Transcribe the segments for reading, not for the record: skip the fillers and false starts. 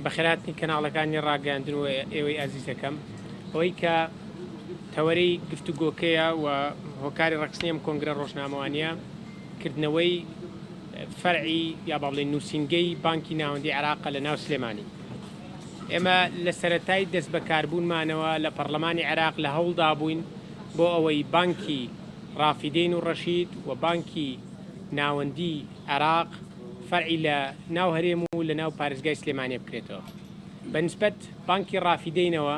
بەخێرهاتنی کەناڵەکانی ڕاگەیاندن و ئێوەی ئازیز دەکەم. ئەوەی کە تەوەرەی گفتوگۆکەیە و هۆکاری ڕێکخستنی ئەم کۆنگرە ڕۆژنامەوانییە کردنەوەی فەرعی یا با بڵێین نووسینگەی بانکی ناوەندی عێراقە لە ناو سلێمانی. ئێمە لە سەرەتای دەستبەکاربوونمانەوە لە پەڕلەمانی عێراق لە هەوڵدا بووین بۆ ئەوەی بانکی ڕافیدەین و ڕەشید و بانکی ناوەندی عێراق فەرعی لە ناو هەرێم و لە ناو پارێزگای سلێمانیە بکرێتەوە. بە نیسبەت بانکی ڕافیدەینەوە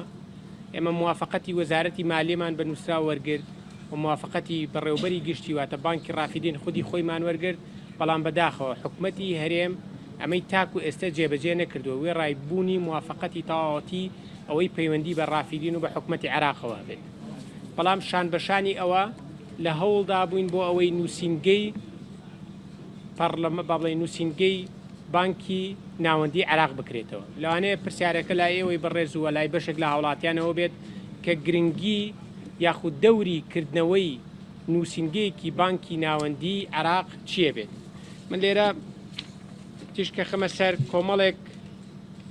ئێمە موافەقەتی وەزارەتی مالیەمان بە نووسراو وەرگرت و موافەقەتی بەڕێوەبەری گشتی واتە بانکی ڕافیدەین خودی خۆیمان وەرگرت، بەڵام بەداخەوە حکومەتی هەرێم ئەمەی تاکو ئێستە جێبەجێ نەکردووە وێڕای بوونی موافەقەتی تەواوەتی ئەوەی پەیوەندی بە ڕافیدین و بە حکومەتی عێراقەوە هەبێت. بەڵام شانبەشانی ئەوە لە هەوڵدا بووین بۆ ئەوەی نووسینگەی پەڕلەمە با بڵێین نووسینگەی بانکی ناوەندی عێراق بکرێتەوە. لەوانەیە پرسیارەکە لای ئێوەی بەڕێز و لای بەشێک لە هاوڵاتیانەوە بێت کە گرنگی یاخود دەوری کردنەوەی نووسینگەیەکی بانکی ناوەندی عێراق چییە بێت. من لێرە تیشکەخەمە سەر کۆمەڵێک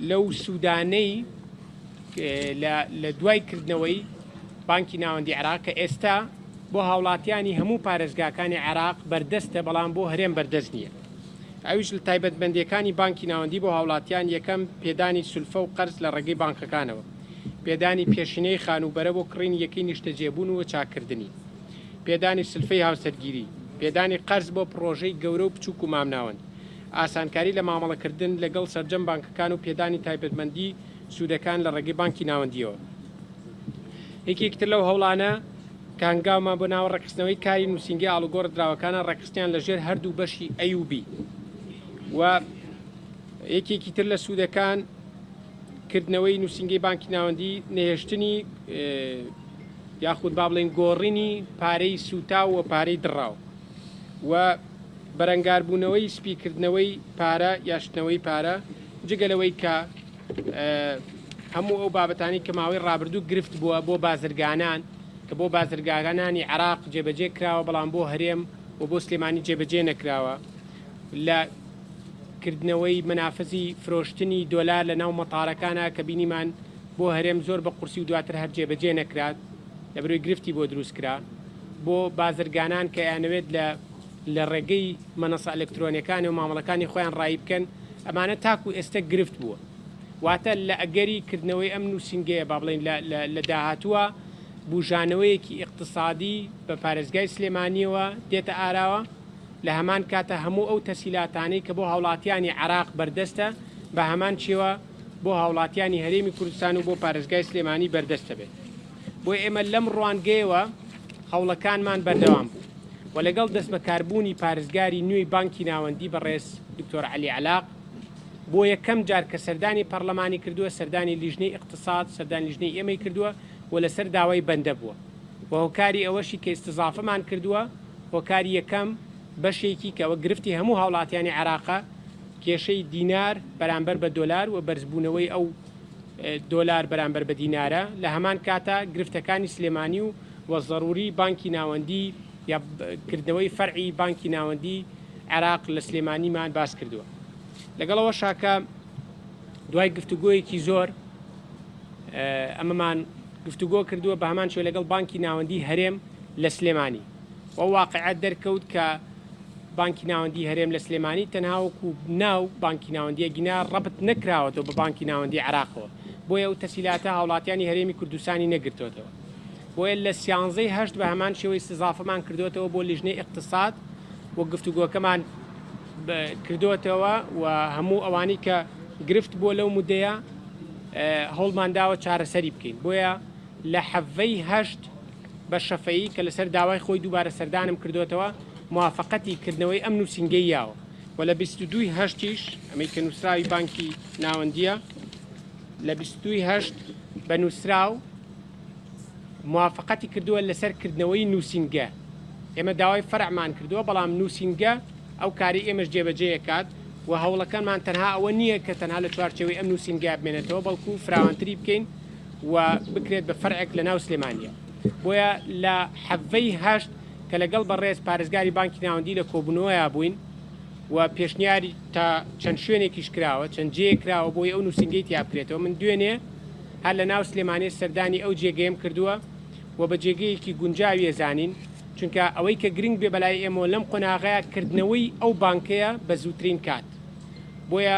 لەو سوودانەی لە دوای کردنەوەی بانکی ناوەندی عێراق کە ئێستا بۆ هاوڵاتیانی هەموو پارێزگاکانی عێراق بەردەستە بەڵام بۆ هەرێم بەردەست نییە. ئەویش لە تایبەتمەندییەکانی بانکی ناوەندی بۆ هاوڵاتیان یەکەم پێدانی سولفە و قەرز لە ڕێگەی بانکەکانەوە، پێدانی پێشینەی خانووبەرە بۆ کڕینی یەکەی نیشتەجێبوون و چاککردنی، پێدانی سلفەی هاوسەرگیری، پێدانی قەرز بۆ پڕۆژەی گەورە و بچووک و مامناوەند، ئاسانکاری لە مامەڵەکردن لەگەڵ سەرجەم بانکەکان و پێدانی تایبەتمەندی سوودەکان لە ڕێگەی بانکی ناوەندییەوە. یەکێکی تر لەو هەوڵانە کە هەنگاومان بۆ ناوە ڕێکخستنەوەی کاری نووسینگەی ئاڵوگۆڕ دراوەکانە ڕێکخستنیان لە ژێر هەردوو بەشی A و B و یەکێکی تر لە سوودەکان کردنەوەی نووسینگەی بانکی ناوەندی نەهێشتنی یاخود با بڵێین گۆڕینی پارەی سووتاو و پارەی دڕاو و بەرەنگاربوونەوەی سپیکردنەوەی پارە یا شتنەوەی پارە جگە لەوەی کە هەموو ئەو بابەتانی کە ماوەی ڕابردوو گرفت بووە بۆ بازرگانان کە بۆ بازرگانانی عراق جێبەجێ کراوە بەڵام بۆ هەرێم و بۆ سلێمانی جێبەجێ نەکراوە لە کردنەوەی مەنافزی فرۆشتنی دۆلار لە ناو مەتارەکانە کە بینیمان بۆ هەرێم زۆر بە قورسی و دواتر هەر جێبەجێ نەکرات لەبەرئەوەی گرفتی بۆ دروست کرا بۆ بازرگانان کە ئەیانەوێت لە لە ڕێگەی مەنەسە ئەلکترۆنیەکانەوە مامەڵەکانی خۆیان ڕایی بکەن ئەمانە تاکو ئێستە گرفت بووە واتە لە ئەگەری کردنەوەی ئەم نووسینگەیە با بڵێین لە لە داهاتووە بوژانەوەیەکی ئیقتسادی بە پارێزگای سلێمانیەوە دێتە ئاراوە لە هەمان کاتە هەموو ئەو تەسهیلاتانەی کە بۆ هاوڵاتیانی عێراق بەردەستە بە هەمان شێوە بۆ هاوڵاتیانی هەرێمی کوردستان و بۆ پارێزگای سلێمانی بەردەستە بێت. بۆیە ئێمە لەم ڕوانگەیەوە هەوڵەکانمان بەردەوام بوو و لەگەڵ دەستبەکاربوونی پارێزگاری نوێی بانکی ناوەندی بەڕێز دکتۆر عەلی عەلاق بۆ یەکەم جار کە سەردانی پەڕلەمانی کردووە سەردانی لیژنەی ئیقتساد سەردانی لیژنەی ئێمەی کردووە و لەسەر داوای بەندە بووە و هۆکاری ئەوەشی کە ئیستزافەمان کردووە هۆکاری یەکەم بەشێکی کە ئەوە گرفتی هەموو هاوڵاتیانی عێراقە کێشەی دینار بەرامبەر بە دۆلار و بەرزبوونەوەی ئەو دۆلار بەرامبەر بە دینارە، لە هەمان کاتا گرفتەکانی سلێمانی و و زەروری بانکی ناوەندی یا کردنەوەی فەرعی بانکی ناوەندی عێراق لە سلێمانیمان باس کردووە. لەگەڵ ئەوەشا کە دوای گفتوگۆیەکی زۆر ئەمەمان گفتوگۆ کردووە بە هەمان شێوە لەگەڵ بانکی ناوەندی هەرێم لە سلێمانی و واقیعە دەرکەوت کە بانکی ناوەندی هەرێم لە سلێمانی تەنها وەکو ناو بانکی ناوەندیە گینا ڕەبت نەکراوەتەوە بە بانکی ناوەندی عێراقەوە بۆیە ئەو تەسهیلاتە هاوڵاتیانی هەرێمی کوردستانی نەگرتۆتەوە بۆیە لە سیانزەی هەشت بە هەمان شێوەی ئیستزافەمان کردۆتەوە بۆ لیژنەی ئیقتساد و گفتوگۆکەمان کردۆتەوە و هەموو ئەوانەی کە گرفت بووە لەو مدەیە هەوڵمان داوە چارەسەری بکەین بۆیە لە حەڤەی هەشت بە شەفەیی کە لەسەر داوای خۆی دووبارە سەردانم کردۆتەوە موافەقەتی کردنەوەی ئەم نووسینگەی یاوە و لە 22 ی هەشتیش ئەمەی کە نووسراوی بانکی ناوەندییە لە 22 ی هەشت بە نووسراو موافەقەتی کردووە لەسەر کردنەوەی نووسینگە ئێمە داوای فەرعمان کردووە بەڵام نووسینگە ئەو کاری ئێمەش جێبەجێ کات و هەوڵەکانمان تەنها ئەوە نییە کە تەنها لە چوارچێوەی ئەم نووسینگە بمێنێتەوە بەڵکو فراوانتری بکەین و بکرێت بە فەرعێک لە ناو سلێمانیە بۆیە لە حەڤەی هەشت کە لەگەڵ بەڕێز پارێزگاری بانکی ناوەندی لە کۆبوونەوەیا بووین و پێشنیاری تا چەند شوێنێکیش کراوە، چەند جێیەک کراوە بۆی ئەو نووسینگەی تیا بکرێتەوە. من دوێنێ هەر لە ناو سلێمانی سەردانی ئەو جێگەیەم کردووە و بە جێگەیەکی گونجاوی ئەزانین، چونکە ئەوەی کە گرنگ بێ بەلای ئێمەوە لەم قۆناغەیە کردنەوەی ئەو بانکەیە بە زووترین کات. بۆیە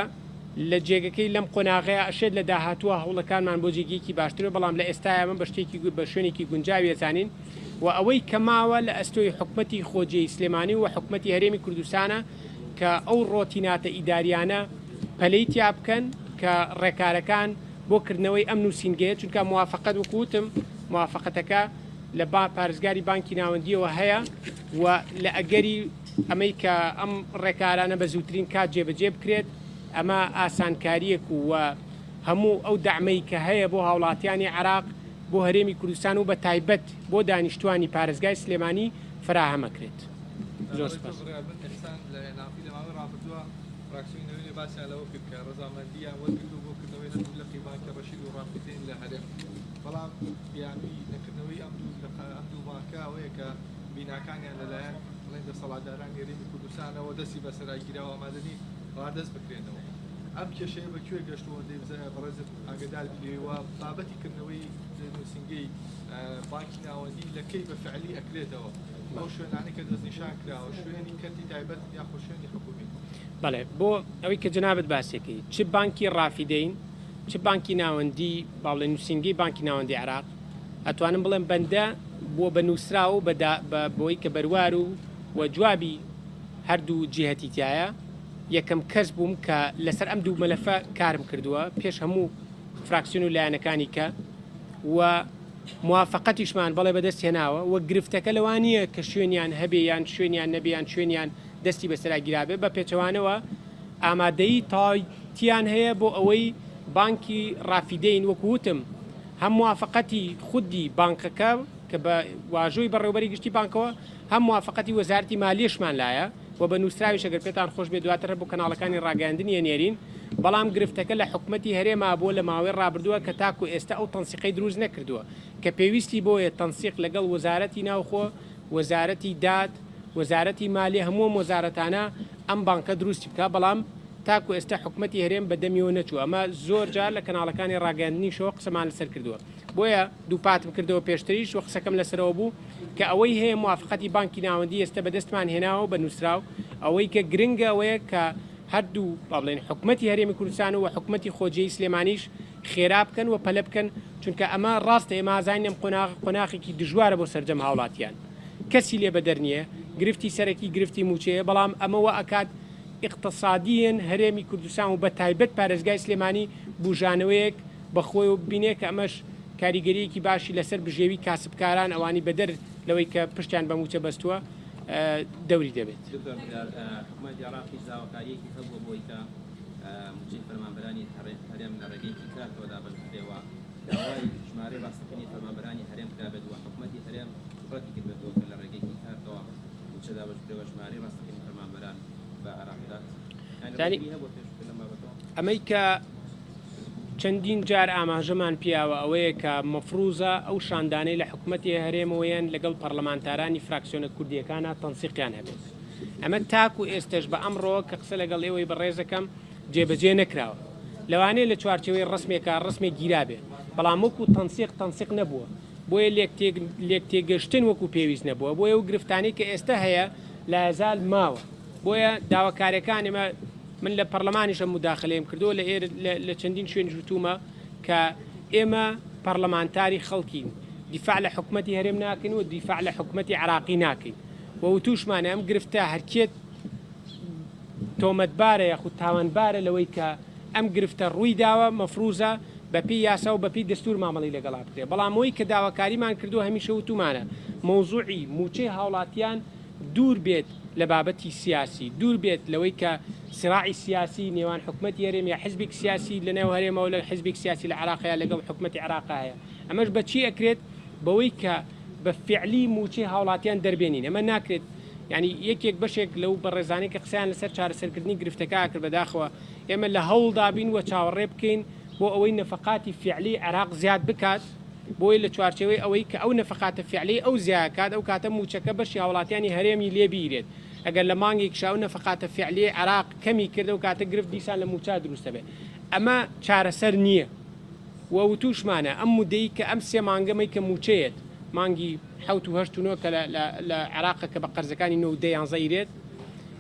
لە جێگەکەی لەم قۆناغەیا ئەشێت لە داهاتووە هەوڵەکانمان بۆ جێگەیەکی باشتر بێت، بەڵام لە ئێستایا ئەمە بە شتێکی بە شوێنێکی گونجاوی ئەزانین و ئەوەی کە ماوە لە ئەستۆی حکومەتی خۆجێی سلێمانی و حکومەتی هەرێمی کوردستانە کە ئەو ڕۆتیناتە ئیداریانە پەلەی تیا بکەن کە ڕێکارەکان بۆ کردنەوەی ئەم نووسینگەیە چونکە موافەقەت وەکو وتم موافەقەتەکە لە با پارێزگاری بانکی ناوەندیەوە هەیە و لە ئەگەری ئەمەی کە ئەم ڕێکارانە بە زووترین کات جێبەجێ بکرێت ئەمە ئاسانکارییەک و هەموو ئەو دەعمەی کە هەیە بۆ هاوڵاتیانی عێراق، بۆ هەرێمی کوردستان و بە تایبەت بۆ دانیشتوانی پارێزگای سلێمانی فەراهەم ئەکرێت. زۆر سوپاس. بڵێین دەسەڵاتدارانی هەرێمی کوردستانەوە دەستی بەسەرا گیراوە ئامادە نین ڕادەست بکرێنەوە. ئەم کێشەیە بە کوێ گەشتووە دەی بزانە بەڕێزت ئاگەدار بی لێی و بابەتی کردنەوەی نووسینگەی بانکی ناوەندی لە کەی بە فعلی ئەکرێتەوە ئەو شوێنانەی کە دەستنیشان کراوە شوێنی کەرتی تایبەت یاخود شوێنی حکوومی؟ بەڵێ بۆ ئەوەی کە جەنابت باسیەکەی چ بانکی ڕافیدەین چ بانکی ناوەندی با بڵێین نووسینگەی بانکی ناوەندی عێراق ئەتوانم بڵێم بەندە بووە بە نووسراو و بە بەوەی کە بەروار و و جوابی هەردوو جیهەتی تایە یەکەم کەس بووم کە لەسەر ئەم دوو مەلەفە کارم کردووە پێش هەموو فراکسیۆن و لایەنەکانی کە و موافقەتیشمان بەڵێ بەدەست هێناوە و گرفتەکە لەوە نییە کە شوێنیان هەبێ یان شوێنیان نەبێ یان شوێنیان دەستی بەسەرا گیرابێ بە پێچەوانەوە ئامادەیی تەواوتیان هەیە بۆ ئەوەی بانکی ڕافیدەین وەکو وتم هەم موافەقەتی خودی بانکەکە کە بە واژۆی بەڕێوەبەری گشتی بانکەوە، هەم موافەقەتی وەزارەتی مالیەشمان لایە و بە نووسراویش ئەگەر پێتان خۆش بێت دواتر هەر بۆ کەناڵەکانی ڕاگەیاندنی ئەنێرین، بەڵام گرفتەکە لە حکومەتی هەرێما بووە لە ماوەی ڕابردووە کە تاکو ئێستا ئەو تەنسیقەی دروست نەکردووە کە پێویستی بۆیە تەنسیق لەگەڵ وەزارەتی ناوخۆ، وەزارەتی داد، وەزارەتی مالیە هەموو ئەم وەزارەتانە ئەم بانکە دروستی بکات، بەڵام تاکو ئێستا حکومەتی هەرێم بە دەمیەوە نەچووە، ئەمە زۆر جار لە کەناڵەکانی ڕاگەیاندنیشەوە قسەمان لەسەر کردووە، بۆیە دووپاتم کردەوە پێشتریش و قسەکەم لەسەرەوە بوو کە ئەوەی هەیە موافقەتی بانکی ناوەندی ئێستا بەدەستمان هێناوە بە نووسراو، ئەوەی کە گرنگە ئەوەیە کە هەردوو با بڵێین حکومەتی هەرێمی کوردستان و حکومەتی خۆجێی سلێمانیش خێرا بکەن و پەلە بکەن، چونکە ئەمە ڕاستە ئێمە ئازانین ئەم قۆناغە قۆناخێکی دژوارە بۆ سەرجەم هاوڵاتیان کەسی لێ بەدەر نییە، گرفتی سەرەکی گرفتی مووچەیە، بەڵام ئەمە وا ئەکات ئیقتسادیەن هەرێمی کوردستان و بەتایبەت پارێزگای سلێمانی بوژانەوەیەک بەخۆیەوە ببینێ کە ئەمەش کاریگەریەکی باشی لەسەر بژێوی کاسبکاران ئەوانی بەدەر لەوەی کە پشتیان بە مووچە بەستووە دەوری دەبێت. دکتۆر بڕیار، حکومەتی عێراق هیچ داواکارییەکی هەبووە بۆ ئەوەی کە مووچەی فەرمانبەرانی هەرێم لە ڕێگەی کیکارتەوە دابەش بکرێ و داوای ژمارەی ڕاستەقینەی فەرمانبەرانی هەرێم کرابێت و حکومەتی هەرێم ڕەتی کردبێتەوە کە لە ڕێگەی کیکارتەوە مووچە دابەش بکرێ و ژمارەی ڕاستەقینەی فەرمانبەران بە عێراق بدات؟ یانی ڕێگری هەبووە پێشتر لەم بابەتەوە؟ ئەمەی کە چەندین جار ئاماژەمان پیاوە ئەوەیە کە مەفروزە ئەو شاندانەی لە حکومەتی هەرێمەوە یەن لەگەڵ پەرلەمانتارانی فراکسیۆنە کوردییەکانا تەنسیقیان هەبێت. ئەمە تاکو ئێستەش بە ئەمڕۆ کە قسە لەگەڵ ئێوەی بەڕێزەکەم جێبەجێ نەکراوە. لەوانەیە لە چوارچێوەی ڕەسمێکا ڕەسمێک گیرابێ، بەڵام وەکو تەنسیق تەنسیق نەبووە. بۆیە لێکتێگەشتن وەکو پێویست نەبووە. بۆیە ئەو گرفتانەی کە ئێستە هەیە لایەزال ماوە. بۆیە داواکاریەکان ئێمە من لە پەڕلەمانیش ئەم موداخەلەیەم کردووە لە ئێرە لە چەندین شوێنیش وتوومە کە ئێمە پەڕلەمانتاری خەڵکین دیفاع لە حکومەتی هەرێم ناکەین و دیفاع لە حکومەتی عێراقی ناکەین و وتووشمانە ئەم گرفتە هەرکێت تۆمەتبارە یاخود تاوانبارە لەوەی کە ئەم گرفتە ڕووی داوە مەفروزە بەپێی یاسا و بەپێی دەستور مامەڵەی لەگەڵا بکرێت بەڵام ئەوەی کە داواکاریمان کردووە هەمیشە وتوومانە مەوزوعی مووچەی هاوڵاتیان دوور بێت لە بابەتی سیاسی، دوور بێت لەوەی کە سراعی سیاسی نێوان حکومەتی هەرێم یا حزبێک سیاسی لە نێو هەرێمەوە لە حزبێک سیاسی لە عێراق یا لەگەڵ حکومەتی عێراق هەیە. ئەمەش بە چی ئەکرێت؟ بەوەی کە بە فیعلی مووچەی هاوڵاتیان دەربێنین. ئەمە ناکرێت یانی یەکێک بەشێک لەو بەڕێزانەی کە قسەیان لەسەر چارەسەرکردنی گرفتەکە ئەکرد بەداخەوە ئێمە لە هەوڵدا بین و چاوەڕێ بکەین بۆ ئەوەی نەفەقاتی فیعلی عێراق زیاد بکات، بۆیە لە چوارچێوەی ئەوەی کە ئەو نەفەقاتە فیعلەی ئەو زیاکات ئەو کاتە مووچەکە بەشی هاوڵاتیانی هەرێمی لێ بیرێت. ئەگەر لە مانگێکیشا ئەو نەفەقاتە فیعلیەی عێراق کەمی کرد ئەو کاتە گرفت دیسان لە مووچە دروست ئەبێ. ئەمە چارەسەر نییە و وتوشمانە ئەم مودەی کە ئەم سێ مانگەمەی کە مووچەیەت مانگی حەوت و هەشت و نۆ کە لە عێراقە کە بە قەرزەکانی نۆ و دە یانزە ئیرێت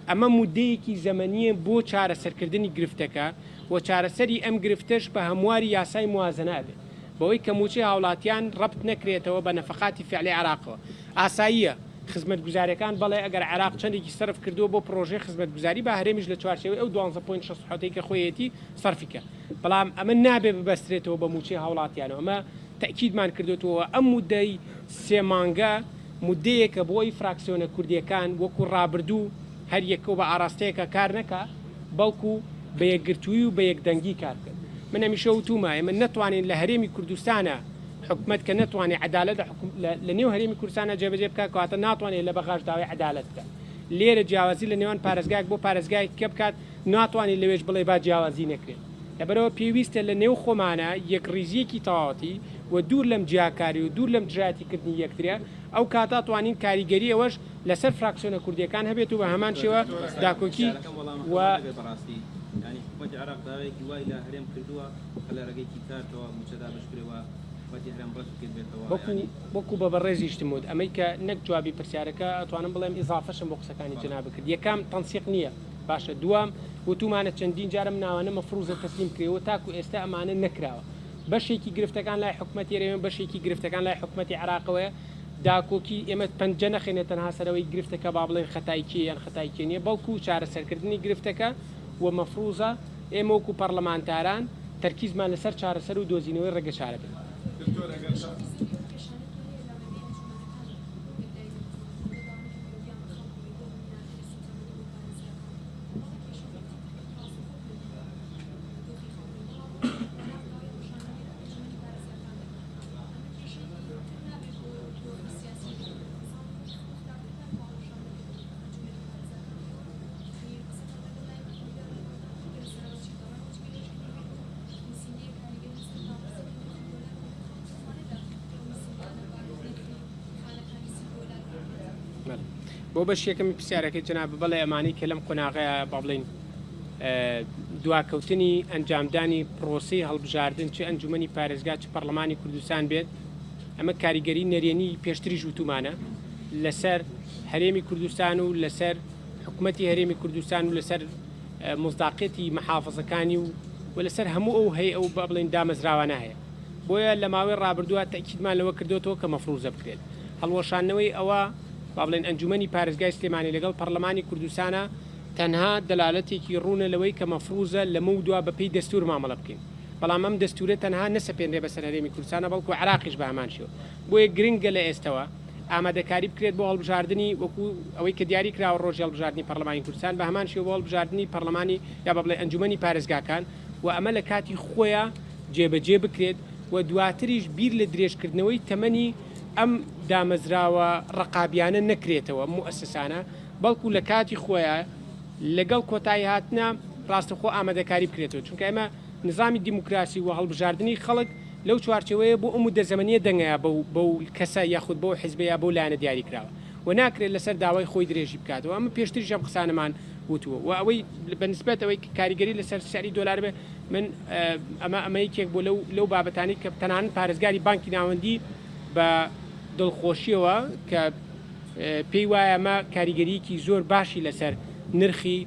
ئەمە مودەیەکی زەمەنییە بۆ چارەسەرکردنی گرفتەکە و چارەسەری ئەم گرفتەش بە هەمواری یاسای موازنە ئەبێت بەوەی کە مووچەی هاوڵاتیان ڕەبت نەکرێتەوە بە نەفەقاتی فیعلی عێراقەوە. ئاساییە خزمەتگوزاریەکان بەڵێ ئەگەر عێراق چەندێکی سەرف کردووە بۆ پڕۆژەی خزمەتگوزاری با هەرێمیش لە چوارچێوەی ئەو دوانزە point 67 ەی کە خۆیەتی سەرفی کە بەڵام ئەمە نابێ ببەسترێتەوە بە مووچەی هاوڵاتیانەوە ئەمە تەئکیدمان کردۆتەوە ئەم مودەی سێ مانگە مودەیەکە بۆ ئەوی فراکسیۆنە کوردیەکان وەکو ڕابردوو هەر یەکەو بە ئاراستەیەکا کار نەکا بەڵکو بە یەکگرتووی و بە یەکدەنگی کار بکەن من هەمیشە وتومە ئێمە نەتوانین لە هەرێمی کوردستانا حکومەت کە نەتوانێت عەدالەت لە نێو هەرێمی کوردستانا جێبەجێ بکات کەواتە ناتوانێت لە بەغاش داوای عەدالەت بکات لێرە جیاوازی لە نێوان پارێزگایەک بۆ پارێزگایەک کە بکات ناتوانێت لەوێش بڵێ با جیاوازی نەکرێت لەبەرئەوە پێویستە لە نێو خۆمانا یەکڕیزییەکی تەواوەتی و دوور لەم جیاکاری و دوور لەم دژایەتی کردنی یەکترە ئەو کاتە توانین کاریگەری ئەوەش لەسەر فراکسیۆنە کوردییەکان هەبێت و بە هەمان شێوە داکۆکی و. وەکو بە بەڕێزیشتم وت ئەمەی کە نەک جوابی پرسیارەکە ئەتوانم بڵێم ئیزافەشم بۆ قسەکانی جەنابت کرد یەکەم تەنسیق نییە باشە دووەم وتومانە چەندین جار ئەم ناوانە مەفروزە تەسلیم کرێ و تاکو ئێستا ئەمانە نەکراوە بەشێکی گرفتەکان لای حکومەتی هەرێمە بەشێکی گرفتەکان لای حکومەتی عێراقەوەیە داکۆکی ئێمە پەنجە نەخەینە تەنها سەرەوەی گرفتەکە با بڵێن خەتای کێ یان خەتای کێ نییە بەڵکو چارەسەرکردنی گرفتەکە و مەفروزە ئێمە وەکو پەڕلەمانتاران تەرکیزمان لەسەر چارەسەر و دۆزینەوەی ڕێگەچارە بێت. دکتۆر ئەگەر تا. بۆ بەشی یەکەمی پرسیارەکەی جەنابت بەڵێ ئەمانەی کە لەم قۆناغەیە با بڵێین دواکەوتنی ئەنجامدانی پرۆسەی هەڵبژاردن چ ئەنجومەنی پارێزگا چ پەرلەمانی کوردستان بێت ئەمە کاریگەری نەرێنی پێشتریش وتومانە لەسەر هەرێمی کوردستان و لەسەر حکومەتی هەرێمی کوردستان و لەسەر مزداقیەتی محافزەکانی و و لەسەر هەموو ئەو هەیئە و با بڵێین دامەزراوانە هەیە بۆیە لە ماوەی ڕابردووە تەئکیدمان لەوە کردۆتەوە کە مەفروزە بکرێت هەڵوەشاندنەوەی ئەوە با بڵێین ئەنجومەنی پارێزگای سلێمانی لەگەڵ پەڕلەمانی کوردستانە تەنها دەلالەتێکی ڕوونە لەوەی کە مەفروزە لەمەودوا بەپێی دەستور مامەڵە بکەین بەڵام ئەم دەستورە تەنها نەسەپێنرێ بەسەر هەرێمی کوردستانە بەڵکو عێراقیش بە هەمان شێوە بۆیە گرنگە لە ئێستەوە ئامادەکاری بکرێت بۆ هەڵبژاردنی وەکو ئەوەی کە دیاری کراوە ڕۆژی هەڵبژاردنی پەڕلەمانی کوردستان بە هەمان شێوە بۆ هەڵبژاردنی پەڕلەمانی یا بە بڵێ ئەنجومەنی پارێزگاکان و ئەمە لە کاتی خۆیا جێبەجێ بکرێت و دواتریش بیر لە درێژکردنەوەی تەمەنی ئەم دامەزراوە ڕەقابیانە نەکرێتەوە، ئەم موئەسەسانە، بەڵکو لە کاتی خۆیا لەگەڵ کۆتایی هاتنە ڕاستەوخۆ ئامادەکاری بکرێتەوە، چونکە ئێمە نزامی دیموکراسی و هەڵبژاردنی خەڵک لەو چوارچێوەیە بۆ ئەو موددە زەمەنییە دەنگەیە بەو بەو کەسە یاخود بەو حزبە یا بەو لایەنە دیاری کراوە و ناکرێت لەسەر داوای خۆی درێژی بکاتەوە، ئەمە پێشتریش ئەم قسانەمان وتووە و ئەوەی بە نسبەت ئەوەی کە کاریگەری لەسەر سعری دۆلار بێ من ئەمە ئەمە یەکێک بوو لەو لەو بابەتانەی کە تەنانەت پارێزگاری بانکی ناوەندی بە دڵخۆشیەوە کە پێی وایە ئەمە کاریگەریەکی زۆر باشی لەسەر نرخی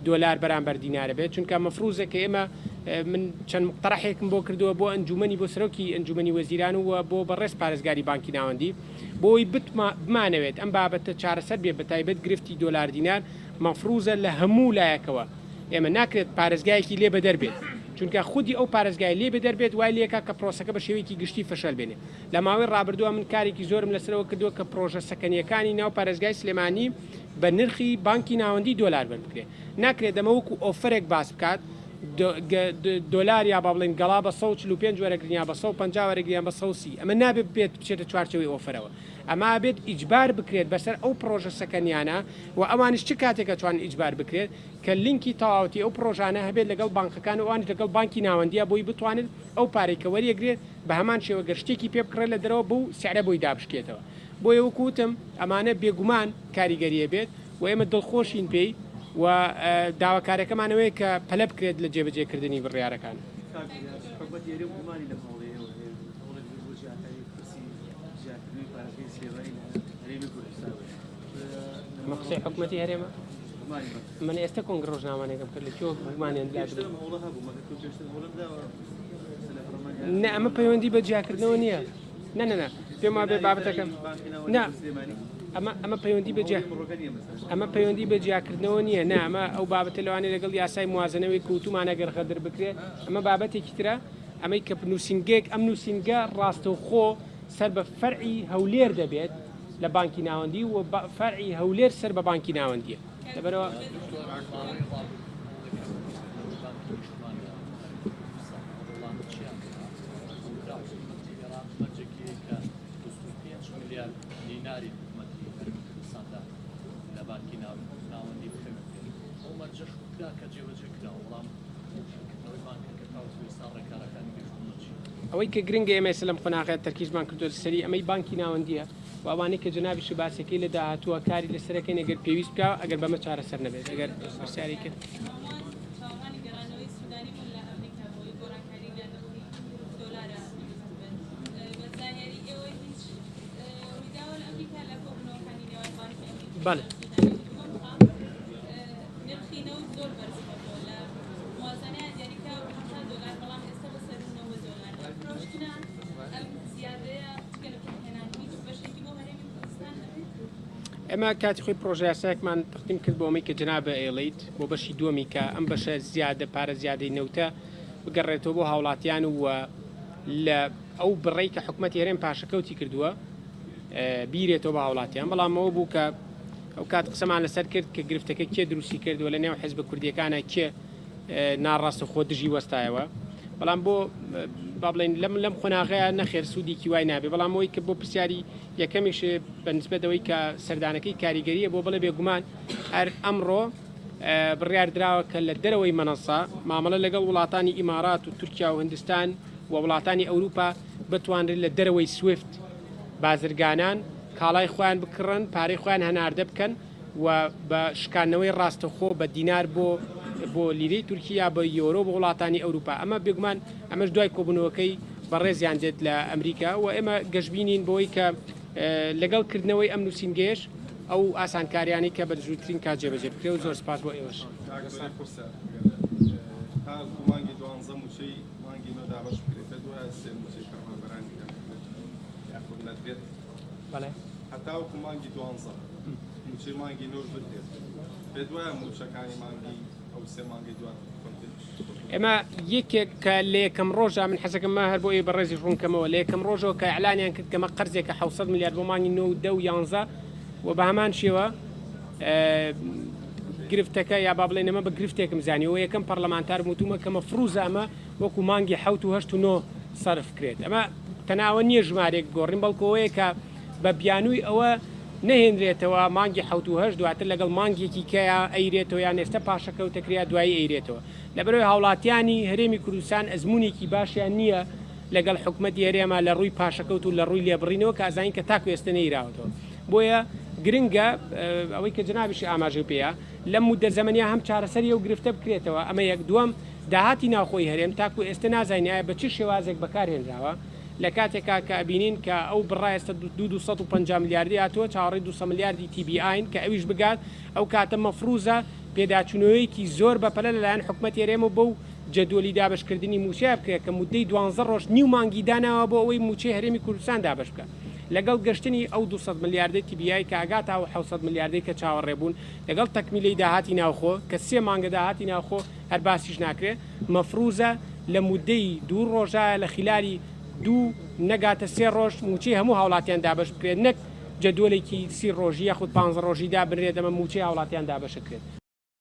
دۆلار بەرامبەر دینارە بێت چونکە مەفروزە کە ئێمە من چەند مقتەرحێکم بۆ کردووە بۆ ئەنجومەنی بۆ سەرۆکی ئەنجومەنی وەزیران و بۆ بەڕێز پارێزگاری بانکی ناوەندی بۆی بمانەوێت ئەم بابەتە چارەسەر بێ بەتایبەت گرفتی دۆلار دینار مەفروزە لە هەموو لایەکەوە ئێمە ناکرێت پارێزگایەکی لێ بەدەر بێت چونکە خودی ئەو پارێزگای لێ بەدەر بێت وای لێکا کە پرۆسەکە بە شێوەیەکی گشتی فەشەل بێنێ لە ماوەی ڕابردووە من کارێکی زۆرم لەسەرەوە کردووە کە پرۆژە سەکەنیەکانی ناو پارێزگای سلێمانی بە نرخی بانکی ناوەندی دۆلار وەربگرێ ناکرێت ئەمە وەکو ئۆفەرێک باس بکات دۆلار یا با بڵێین گەڵا بە 145 وەرەگرن یا بە 150 وەرەگرن یان بە 130 ئەمە نابێت بێت بچێتە چوارچێوەی ئۆفەرەوە ئەمە ئەبێت ئیجبار بکرێت بەسەر ئەو پڕۆژە سەکەنیانە و ئەوانیش چ کاتێک ئەتوانن ئیجبار بکرێت کە لینکی تەواوەتی ئەو پڕۆژانە هەبێت لەگەڵ بانقەکان و ئەوانیش لەگەڵ بانکی ناوەندیە بۆی بتوانن ئەو پارەی کە وەریەگرێت بە هەمان شێوە گەر شتێکی پێ بکڕێت لە دەرەوە بەو سعرە بۆی دابشکێتەوە بۆیە وەکو وتم ئەمانە بێگومان کاریگەریە بێت. و ئێمە دڵخۆشین پێی و داواکاریەکەمان ئەوەیە کە پەلە بکرێت لە جێبەجێکردنی بڕیارەکان. کاک ئیلیاس، حکومەتی هەرێم گومانی لەم هەوڵەی ئێوە هەیە، هەوڵێک بێت بۆ جیاکاری پرسی جیاکردنەوەی پارێزگای سلێمانی لە هەرێمی کوردستان. ئەمە قسەی حکومەتی هەرێمە؟ گومانی بە من ئێستا کۆنگرە ڕۆژنامەوانیەکەم کرد لە کوێوە گومانیان لا پێشتر دروست ئەم هەوڵە هەبوو، مەگەر تۆ پێشتر هەوڵت داوە قسە لە پەرلەمانی عێراق نا ئەمە پەیوەندی بە جیاکردنەوە نییە. نا نا نا پێم وابێ هێنانی بابەتەکە فەرعی بانکی ناوەندی نا بۆ سلێمانی؟ ئەمە ئەمە پەیوەندی بە جیا هەوڵی ئەمڕۆکە نییە مەسەلەن. ئەمە پەیوەندی بە جیاکردنەوە نییە نا ئەمە ئەو بابەتە لەوانەیە لەگەڵ یاسای موازنەوەی کەوتومانە گەر غەدر بکرێ ئەمە بابەتێکی ترە ئەمەی کە نووسینگەیەک ئەم نووسینگە ڕاستەوخۆ سەر بە فەرعی هەولێر دەبێت لە بانکی ناوەندی و فەرعی هەولێر سەر بە بانکی ناوەندیە لەبەرەوە دکتۆر ماوەی ڕابردوو هەوڵێک هەبوو بۆ کردنەوەی بانکی نیشتمان لە هەرێمی کوردستان ئەو هەوڵانە چیان کرا؟ وترا حکومەتی عێراق مەرجێکی هەیە کە 25 ملیار دیناری حکومەتی هەرێمی کوردستاندا لە بانکی ناوەندی بخەوێنرێت ئەو مەرجەش وترا کە جێبەجێ کراوە بەڵام کردنەوەی بانکەکە تاوەکو ئێستا ڕێکارەکانی گەیشتوونە چی؟ ئەوەی کە گرنگە ئێمە ئێستا لەم قۆناغەیە تەرکیزمان کردووە لەسەری ئەمەی بانکی ناوەندییە و ئەوانەی کە جەنابیشی باسەکەی لە داهاتووە کاری لەسەرەکەین ئەگەر پێویست بکا ئەگەر بەمە چارەسەر نەبێت ئەگەر پرسیاری کرد. چاوەڕوانی گەڕانەوەی سودانی بوون لە ئەمریکا بۆ ئەوەی گۆڕانکاری لە نرخی دۆلارا دروست ببێت بە زانیاری ئێوە هیچ ڕوویداوە لە ئەمریکا لە کۆبوونەوەکانی نێوان بانکی ئەمریکی بەڵێ. سودانی و دووەم خاڵ نرخی نەوت زۆر بەرز بۆتەوە لە موازنەیان دیاریکراوە بە 70 دۆلار بەڵام ئێستا بە سەروو 90 دۆلار ئەم فرۆشتنە ئەم زیادەیە جگە لە پێکهێنان هیچ بەشێکی بۆ هەرێمی کوردستان ئەبێت؟ ئێمە کاتی خۆی پرۆژەیاسایەکمان تەقدیم کرد بۆ ئەمەی کە جەنابە ئەیڵێیت بۆ بەشی دووەمی کە ئەم بەشە زیادە پارە زیادەی نەوتە بگەڕێتەوە بۆ هاوڵاتیان و لە ئەو بڕەی کە حکومەتی هەرێم پاشەکەوتی کردووە بیرێتەوە بە هاوڵاتیان بەڵام ئەوە بوو کە ئەو کات قسەمان لەسەر کرد کە گرفتەکە کێ دروستی کرد و لە نێو حزبە کوردیەکانە کێ ناڕاستەخۆ دژی وەستایەوە بەڵام بۆ با بڵێن لەم لەم قۆناغەیە نەخێر سوودێکی وای نابێ بەڵام ئەوەی کە بۆ پرسیاری یەکەمیش بە نسبەت ئەوەی کە سەردانەکەی کاریگەریە بۆ بڵێ بێگومان هەر ئەمڕۆ بڕیار دراوە کە لە دەرەوەی مەنەسا مامەڵە لەگەڵ وڵاتانی ئیمارات و تورکیا و هندستان و وڵاتانی ئەوروپا بتوانرێت لە دەرەوەی سویفت بازرگانان کاڵای خۆیان بکڕن پارەی خۆیان هەناردە بکەن و بە شکاندنەوەی ڕاستەوخۆ بە دینار بۆ بۆ لیرەی تورکی یا بە یۆرۆ بۆ وڵاتانی ئەوروپا ئەمە بێگومان ئەمەش دوای کۆبوونەوەکەی بەڕێزیان دێت لە ئەمریکا و ئێمە گەشبینین بەوەی کە لەگەڵ کردنەوەی ئەم نووسینگەیەش ئەو ئاسانکاریانەی کە بە زووترین کات جێبەجێ بکرێت و زۆر سپاس بۆ ئێوەش. کاک زۆری قورسە تاکو مانگی دوانزە مووچەی مانگی نۆ دابەش بکرێت پێت وایە سێ مووچەی فەرمانبەرانی کەم بکرێت یاخود نەدرێت؟ بەڵێ. هەتاوەکو مانگی دوانزە مووچەی مانگی نۆش بدرێت پێت وایە مووچەکانی مانگی ئەو سێ مانگەی دواتر بکەوتێت؟ ئێمە یەکێک کە لە یەکەم ڕۆژا من حەزەکەم مە هەر بۆ ئێوەی بەڕێزیش ڕوون کەمەوە لە یەکەم ڕۆژەوە کە ئیعلانیان کرد کە مە قەرزێکە 700 ملیار بۆ مانگی نۆ و دە و یانزە و بە هەمان شێوە گرفتەکە یا با بڵێن ئەمە بە گرفتێکم زانیەوە یەکەم پەرلەمانتار وتومە کە مەفروزە ئەمە وەکو مانگی حەوت و هەشت و نۆ سەرف کرێت ئەمە تەناوە نییە ژمارێک گۆڕین بەڵکو ئەوەیە کە بە بیانووی ئەوە نەهێنرێتەوە مانگی حەوت و هەشت دواتر لەگەڵ مانگێکی کەیا ئەیرێتەوە یان ئێستا پاشەکەوتەکریا دوایی ئەیرێتەوە لەبەرئەوەی هاوڵاتیانی هەرێمی کوردستان ئەزموونێکی باشیان نییە لەگەڵ حکومەتی هەرێما لە ڕووی پاشەکەوت و لە ڕووی لێبڕینەوە کە ئەزانین کە تاکو ئێستا نەیراوەتەوە بۆیە گرنگە ئەوەی کە جەنابیشی ئاماژەی پێیە لەم مودە زەمەنیە هەم چارەسەری ئەو گرفتە بکرێتەوە ئەمە یەک دووەم داهاتی ناوخۆی هەرێم تاکو ئێستا نازانین ئایا بە چ شێوازێک بەکارهێنراوە لە کاتێکا کە ئەبینین کە ئەو بڕە ئێستا دوو 250 ملیاردی هاتووە چاوەڕێی 200 ملیاردی تی بی ئاین کە ئەویش بگات ئەو کاتە مەفروزە پێداچوونەوەیەکی زۆر بەپەلە لەلایەن حکومەتی هەرێمەوە بەو جەدوەلی دابەشکردنی مووچەیە بکرێت کە موددەی دوانزە ڕۆژ نیو مانگی داناوە بۆ ئەوەی مووچەی هەرێمی کوردستان دابەش بکات لەگەڵ گەشتنی ئەو 200 ملیاردەی تی بی ئای کە ئەگاتە ئەو 700 ملیاردەی کە چاوەڕێ بوون لەگەڵ تەکمیلەی داهاتی ناوخۆ کە سێ مانگە داهاتی ناوخۆ هەر باسیش ناکرێ مەفروزە لە موددەی دوو ڕۆژایە لە خیلالی دوو نەگاتە سێ ڕۆژ مووچەی هەموو هاوڵاتیان دابەش بکرێت نەک جەدوەلێکی 30 ڕۆژی یاخود پانزە ڕۆژی دابنرێت ئەمە مووچەی هاوڵاتیان دابەشەکرێت.